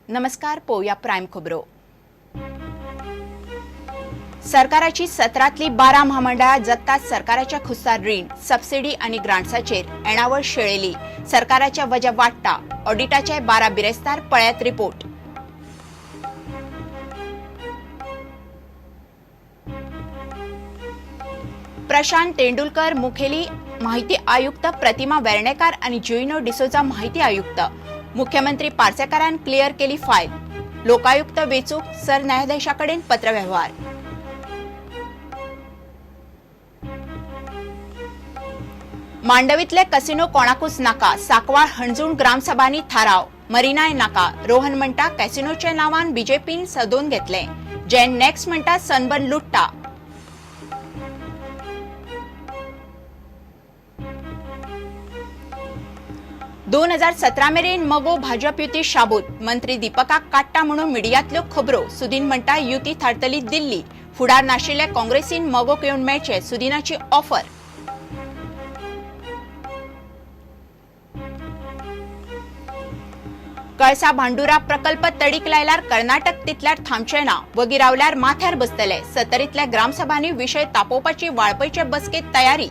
नमस्कार, पळोवया प्रायम खबरो. सरकाराची 17तली 12 म्हामंडळां जगतात सरकाराच्या खुस्तार रीण, सबसिडी आनी ग्रांट्साचेर येणावळ शेळेली. सरकाराच्या वजा वाडटा. ऑडिटाचे 12 बिरेस्तार पळयात रिपोर्ट. प्रशांत तेंडुलकर मुखेली माहिती आयुक्त, प्रतिमा वेर्णेकार आनी जुइनो डिसोजा माहिती आयुक्त. मुख्यमंत्री पार्सेकारान क्लियर केली फायल. लोकायुक्त वेंचूक सरन्यायाधीशाकडेन पत्रवेव्हार. मांडवीतले कसिनो कोणाकूच नाका, सांकवाळ हणजूण ग्रामसभांनी थाराव. मरिनाय नाका. रोहन म्हणटा कॅसिनोच्या नांवान बीजेपीन सदोवन घेतले. जॅन नेक्स्ट म्हणटा सनबर्न लुट्टा. 2017 मेरेन मगो भाजप युती शाबूत. मंत्री दीपकाक काडटा म्हणून मिडियांतल्यो खबरो. सुदीन म्हणटा युती थारतली दिल्ली. फुडार नाशिल्ले काँग्रेसीन मगोक येवन मेळचे, सुदिनाची ऑफर. कळसा भांडुरा प्रकल्प तडीक लायल्यार कर्नाटक तितल्यार थांबचे ना, वगी रावल्यार माथ्यार बसतले. सत्तरीतल्या ग्रामसभांनी विशय तापोवपाची वाळपयचे बसकेत तयारी.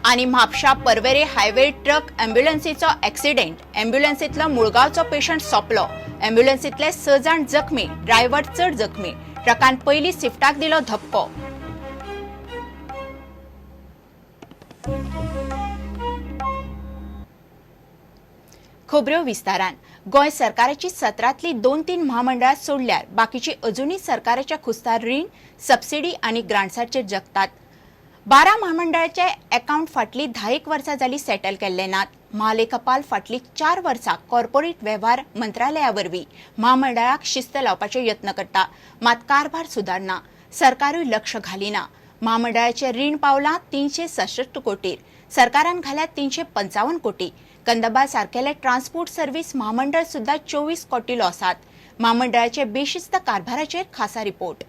आनी म्हापशा पर्वेरे हायवे ट्रक अँब्युलन्सीचो ऍक्सिडेंट. अँब्युलन्सीतलो मुळगांवचो पेशंट सोंपलो. अँब्युलन्सीतले 6 जाण जखमी, ड्रायव्हर चड जखमी. ट्रकान पयली स्विफ्टाक दिलो धपको. खबऱ्यो विस्तारान. गोंय सरकाराची 17तली 2-3 म्हामंडळां सोडल्यार बाकीची अजुनूय सरकाराच्या खुस्तार रीण, सबसिडी आनी ग्रांट्साचेर जगतात. 12 म्हामंडळाचे अकाउंट फाटली 10 वर्सां जाली सेटल केल्ले नात. महालेखापाल फाटली 4 वर्सां कॉर्पोरेट वेव्हार मंत्रालया वरवीं म्हामंडळाक शिस्त लावपाचे यत्न करता, मात कारभार सुदारना. सरकारूय लक्ष घालिना. म्हामंडळाचे रीण पावलां 366 कोटीर, सरकारान घाल्या 355 कोटी. कंदबा सारकेले ट्रान्सपोर्ट सर्व्हिस म्हामंडळ सुद्धा 24 कोटी लॉसात. म्हामंडळाचे बेशिस्त कारभाराचेर खासा रिपोर्ट.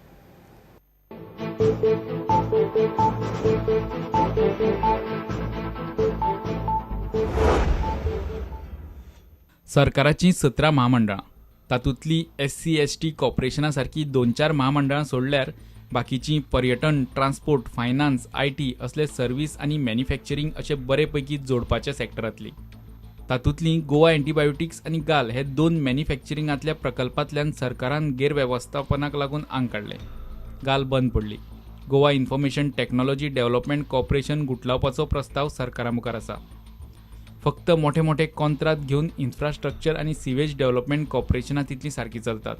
सरकाराचीं 17 म्हामंडळां, तातूंतली SC ST कॉर्पोरेशना सारकी 2-4 म्हामंडळां सोडल्यार बाकीचीं पर्यटन, ट्रान्सपोर्ट, फायनान्स, IT असले सर्वीस आनी मॅन्युफॅक्चरींग अशे बरे पैकी जोडपाच्या सेक्टरांतली. तातूंतली गोवा अँटीबायोटिक्स आनी गाल हे 2 मॅन्युफॅक्चरिंगांतल्या प्रकल्पांतल्यान सरकारान गैरवेवस्थापनाक लागून आंग काडलें. गाल बंद पडली. Goa information technology development corporation गुटलावपाचो प्रस्ताव सरकारा मुखार आसा. फक्त मोठे मोठे कॉंत्रात घेवन इन्फ्रास्ट्रक्चर आनी सिवेज डेव्हलपमेंट कॉर्पोरेशनां तितलीं सारकीं चलतात.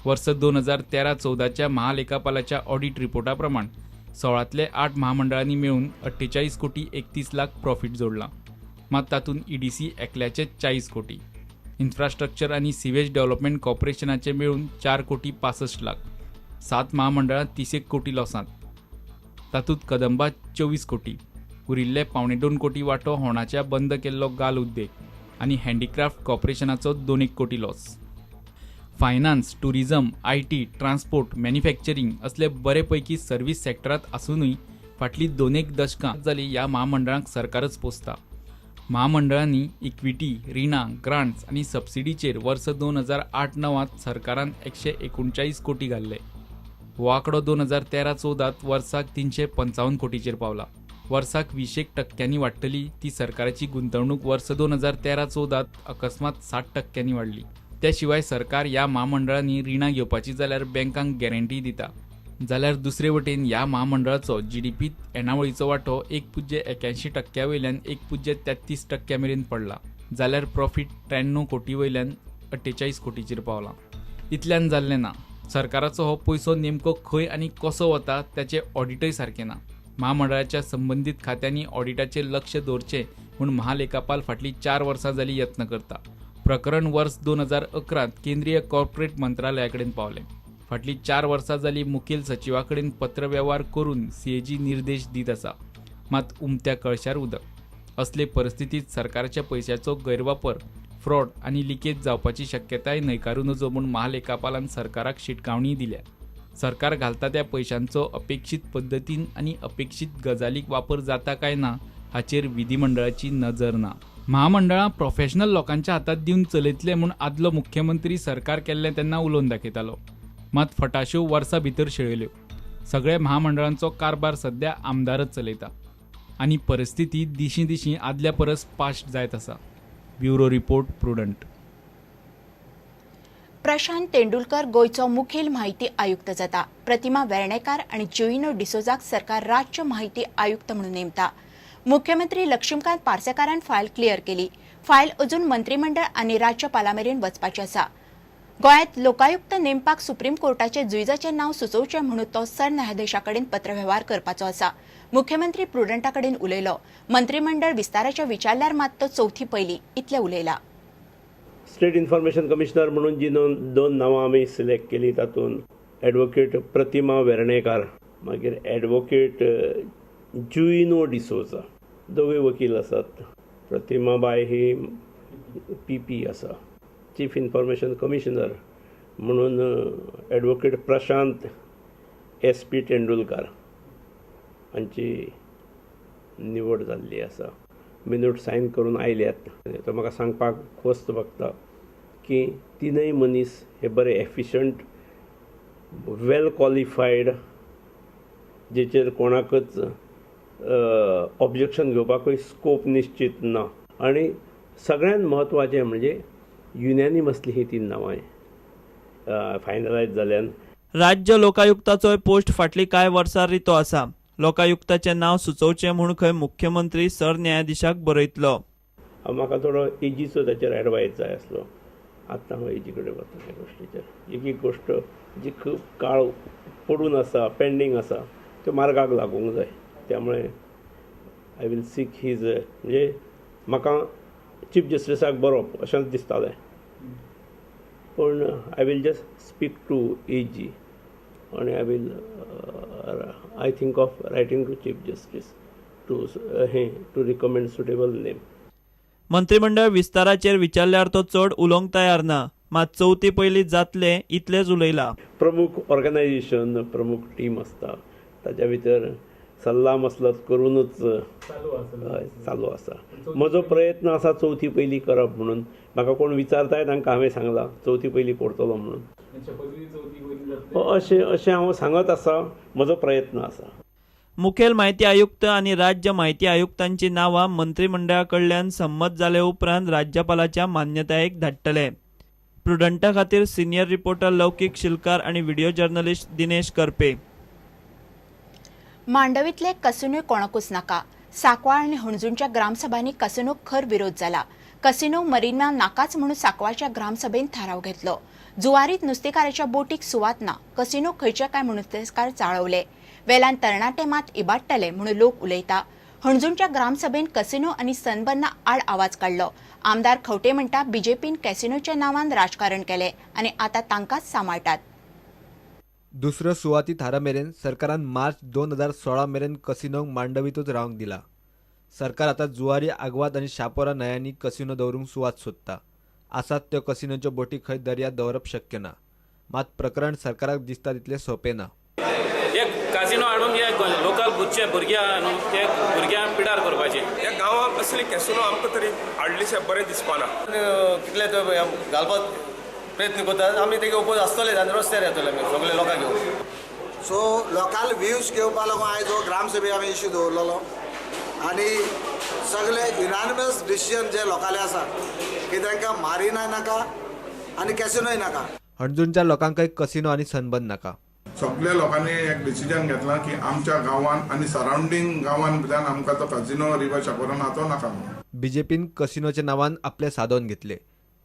वर्स 2013-14च्या महालेखापालाच्या ऑडिट रिपोर्टा प्रमाण 16तले 8 म्हामंडळांनी मेळून 48 कोटी 31 लाख प्रॉफिट जोडलां. मात तातूंत ईडीसी एकल्याचे 40 कोटी, इन्फ्रास्ट्रक्चर आनी सिवेज डेव्हलपमेंट कॉर्पोरेशनाचे मेळून 4 कोटी 65 लाख. 7 म्हामंडळां 30 कोटी लॉसांत, तातूंत कदंबा 24 कोटी, उरिल्ले 1.75 कोटी वांटो होणाच्या बंद केल्लो गाल उद्देग आनी हँडीक्राफ्ट कॉर्पोरेशनाचो 2 कोटी loss. Finance, tourism, IT, transport, manufacturing असले बरे पैकी सर्व्हिस सेक्टरांत आसुनूय फाटलीं 2 दशकां जालीं ह्या म्हामंडळांक सरकारच पोसता. म्हामंडळांनी इक्विटी, रिणां, ग्रांट्स आनी सबसिडीचेर वर्स 2008-9 सरकारान 139 कोटी घाल्ले. हो आंकडो 2013-14 वर्साक 355 कोटीचेर पावला. वर्साक 20% वाडटली ती सरकाराची गुंतवणूक वर्स 2013-14 अकस्मात 60% वाडली. त्या शिवाय सरकार ह्या म्हामंडळांनी रिणां घेवपाची जाल्यार बँकांक गॅरंटी दिता. जाल्यार दुसरे वटेन ह्या म्हामंडळाचो जीडीपीत येणावळीचो वांटो 1.81% वयल्यान 1.33% मेरेन पडला. जाल्यार प्रॉफीट 93 कोटी वयल्यान 48 कोटीचेर पावला. इतल्यान जाल्लें ना. सरकाराचो हो पयसो नेमको खंय आनी कसो वता त्याचें ऑडिटय सारकें ना. म्हामंडळाच्या संबंदीत खात्यांनी ऑडिटाचेर लक्ष दवरचें म्हूण महालेखापाल फाटलीं 4 वर्सां जालीं यत्न करता. प्रकरण वर्स 2011 केंद्रीय कॉर्पोरेट मंत्रालया कडेन पावलें. फाटलीं 4 वर्सां जालीं मुखेल सचिवा कडेन पत्रवेव्हार करून सीएजी निर्देश दीत आसा, मात उमत्या कळशार उदक. असले परिस्थितींत सरकाराच्या पयशाचो गैरवापर, फ्रॉड आनी लिकेज जावपाची शक्यताय न्हयकारू नजो म्हूण महालेखापालान सरकाराक शिटकावणीय दिल्या. सरकार घालता त्या पयशांचो अपेक्षीत पद्दतीन आनी अपेक्षीत गजालीक वापर जाता काय ना हाचेर विधिमंडळाची नजर ना. म्हामंडळां प्रोफेशनल लोकांच्या हातात दिवन चलयतले म्हूण आदलो मुख्यमंत्री सरकार केल्लें तेन्ना उलोवन दाखयतालो. मात फटाश्यो वर्सां भितर शेळयल्यो. सगळे म्हामंडळांचो कारभार सध्या आमदारच चलयता आनी परिस्थिती दिशीं दिशीं आदल्या परस पाश्ट जायत आसा. Bureau report, Prudent. Prashant Tendulkar गोंयचो मुखेल म्हायती आयुक्त जाता. प्रतिमा वेर्णेकार आनी ज्युइनो डिसोजाक सरकार राज्य म्हायती आयुक्त म्हणून नेमता. मुख्यमंत्री लक्ष्मीकांत पार्सेकारान फायल क्लियर केली. फायल अजून मंत्रीमंडळ आनी राज्यपाला मेरेन वचपाची आसा. गोंयांत लोकायुक्त नेमपाक सुप्रीम कोर्टाचे जुईजाचें नांव सुचोवचें म्हणून तो सरन्यायाधीशा कडेन पत्रवेव्हार करपाचो आसा. मुख्यमंत्री प्रुडंटा कडेन उलयलो. मंत्रीमंडळ विस्ताराच्या विचारल्यार मात तो चवथी पयली इतलें उलयला. स्टेट इन्फॉर्मेशन कमिशनर म्हणून जी दोन नांवां आमी सिलेक्ट केली तातूंत एडवोकेट प्रतिमा वेर्णेकार, मागीर एडवोकेट जुइनो डिसोजा, दोगूय वकील आसात. प्रतिमा बाय ही पी आसा. चीफ इन्फॉर्मेशन कमिशनर म्हणून एडवोकेट प्रशांत SP Tendulkar हांची निवड जाल्ली आसा. मिनूट सायन करून आयल्यात. तो म्हाका सांगपाक खोस भोगता की तिनूय मनीस हे बरे एफिशंट, वेल क्वॉलिफायड, जेचेर कोणाकच ऑब्जेक्शन घेवपाकूय स्कोप निश्चित ना. आनी सगळ्यांत म्हत्वाचें म्हणजे युनॅनिमसली ही तीन नांवां फायनलायज जाल्यान. राज्य लोकायुक्ताचोय पोस्ट फाटली कांय वर्सां रितो आसा. लोकायुक्ताचें नांव सुचोवचें म्हूण खंय मुख्यमंत्री सरन्यायाधीशाक बरयतलो. म्हाका थोडो एजीचो ताचेर एडवायज जाय आसलो. आतां हांव एजी कडेन वता ह्या गोश्टीचेर. एक एक गोश्ट जी खूब काळ पडून आसा, पेंडींग आसा, त्यो मार्गाक लागूंक जाय. त्यामुळे I will seek his, म्हणजे म्हाका चीफ जस्टिसाक बरोवप अशेंच दिसतालें, पूण I will just speak to AG आनी I will I think of writing to chief justice to hey to recommend suitable name. मंत्रिमंडळ विस्ताराचेर विचारल्यार तो चड उलोवंक तयार ना, मात चवथी पयलीं जातले इतलेंच उलयला. प्रमुख ऑर्गनायझेशन, प्रमुख टीम आसता, ताच्या भितर सल्ला मसलत करूनच चालू आसा. म्हजो प्रयत्न आसा चवथी पयलीं करप म्हणून. म्हाका कोण विचारताय तांकां हांवें सांगलां चवथी पयलीं करतलो म्हणून. अशें अशें हांव सांगत आसा, म्हजो प्रयत्न आसा. मुखेल म्हायती आयुक्त आनी राज्य म्हायती आयुक्तांची नांवां मंत्रिमंडळा कडल्यान संमत जाले उपरांत राज्यपालाच्या मान्यतायेक धाडटले. प्रुडंटा खातीर सिनियर रिपोर्टर लौकीक शिलकार आनी व्हिडिओ जर्नलिस्ट दिनेश करपे. मांडवीतले कसिनो कोणाकूच नाका. सांकवाळ आनी हणजूणच्या ग्रामसभांनी कसिनोक खर विरोध जाला. कसिनो मरिना नाकाच म्हणून सांकवाळच्या ग्रामसभेन थाराव घेतलो. जुवारीत नुस्तेकाराच्या बोटीक सुवात ना. कसिनो खंयचे काय म्हणून नुस्तेकार चाळवले. वेल्यान तरणाटे मात इबाडटले म्हणून लोक उलयता. हणजूणच्या ग्रामसभेन कसिनो आनी सनबर्ना आड आवाज काडलो. आमदार खवटे म्हणटा बीजेपीन कॅसिनोच्या नांवान राजकारण केलें आनी आतां तांकांच सांबाळटात. दुसऱ्यो सुवाती थारा मेरेन सरकारान मार्च 2016 मेरेन कसिनोक मांडवीतूच रावंक दिला. सरकार आतां जुवारी, आगवाद आनी शापोरा न्हंयांनी कसिनो दवरूंक सुवात सोदता. आसात त्यो कसिनोच्यो बोटी खंय दर्यांत दवरप शक्य ना. मात प्रकरण सरकाराक दिसता तितलें सोंपें ना. एक कासिनो हाडून हे लोकल बुच्चे भुरग्यां न्हू ते भुरग्यांक पिडार करपाचे. ह्या गांवांत असले कॅसिनो आमकां तरी हाडलेशे बरें दिसपाना. कितले ते घालपाक प्रयत्न करतात, आमी तेगे ओपोज आसतले आनी रस्त्यार येतले आमी सगळे लोकांक घेवन. सो लोकांक व्यूज घेवपा लागून आयज हो ग्रामसभे आमी इश्यू दवरलेलो आनी सगळे युनानिमस डिसिजन जे लोकांले आसा की तांकां मारिनाय नाका आनी कॅसिनोय नाका. हणजूणच्या लोकांकय कसिनो आनी सनबर्न नाका. सगल्या लोकांनी एक डिसिजन घेतला की आमच्या गांवान आनी सरावंडींग गांवान भितर आमकां तो कसिनो रिवर शापोरा ना तो नाका. बीजेपीन कसिनोच्या नांवान आपले सादोवन घेतले.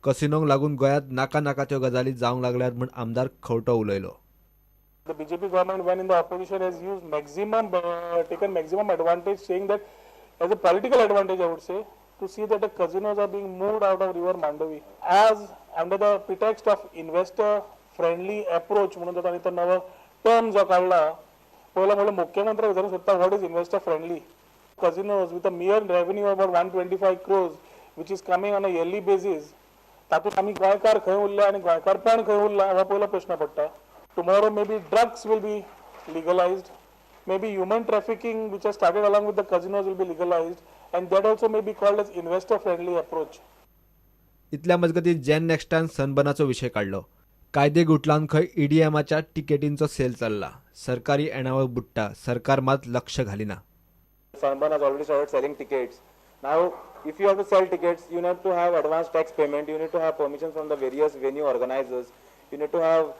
कसिनोक लागून गोंयांत नाका नाका त्यो गजाली जावंक लागल्यात म्हूण आमदार खवटो उलयलो. The BJP government, when in the opposition, has used maximum, taken maximum advantage, saying that as a political advantage, I would say, to see that the casinos are being moved out of River Mandovi as under the pretext of investor-friendly approach. म्हणून तांणी तो नवो term जो काडला, पयलो म्हणल्यार मुख्यमंत्री विचारूंक सोदता what is investor-friendly? Casinos with a mere revenue of about 125 crores, which is coming on a yearly basis. तातूंत आमी गोंयकार खंय उरले आनी गोंयकारपण खंय उरलां हो पयलो प्रश्न पडटा. Tomorrow maybe drugs will be legalized, maybe human trafficking which has started along with the casinos will be legalized, and that also may be called as investor friendly approach. इतल्या मजगतीं जेन नेक्स्टान सनबर्नाचो विशय काडलो. कायदे गुटलावन खंय ईडीएमाच्या तिकेटींचो सेल चल्ला. सरकारी येणावळ बुडटा, सरकार मात लक्ष घालिना. Sunburn has already started selling tickets. Now, if you have to sell tickets, you need to have advance tax payment, you need to have permission from the various venue organizers, you need to have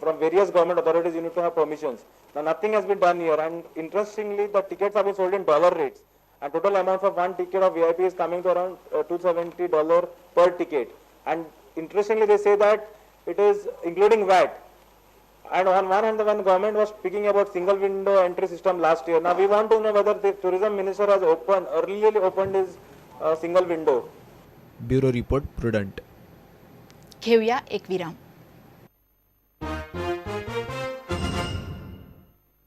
from various government authorities, you need to have permissions. Now, nothing has been done here, and interestingly, the tickets have been sold in dollar rates, and total amount for one ticket of VIP is coming to around $270 per ticket. And interestingly, they say that it is including VAT. And on one hand, when government was speaking about single window entry system last year, now we want to know whether the tourism minister has earlier opened his single window. Bureau report, Prudent. घेऊया एक विराम.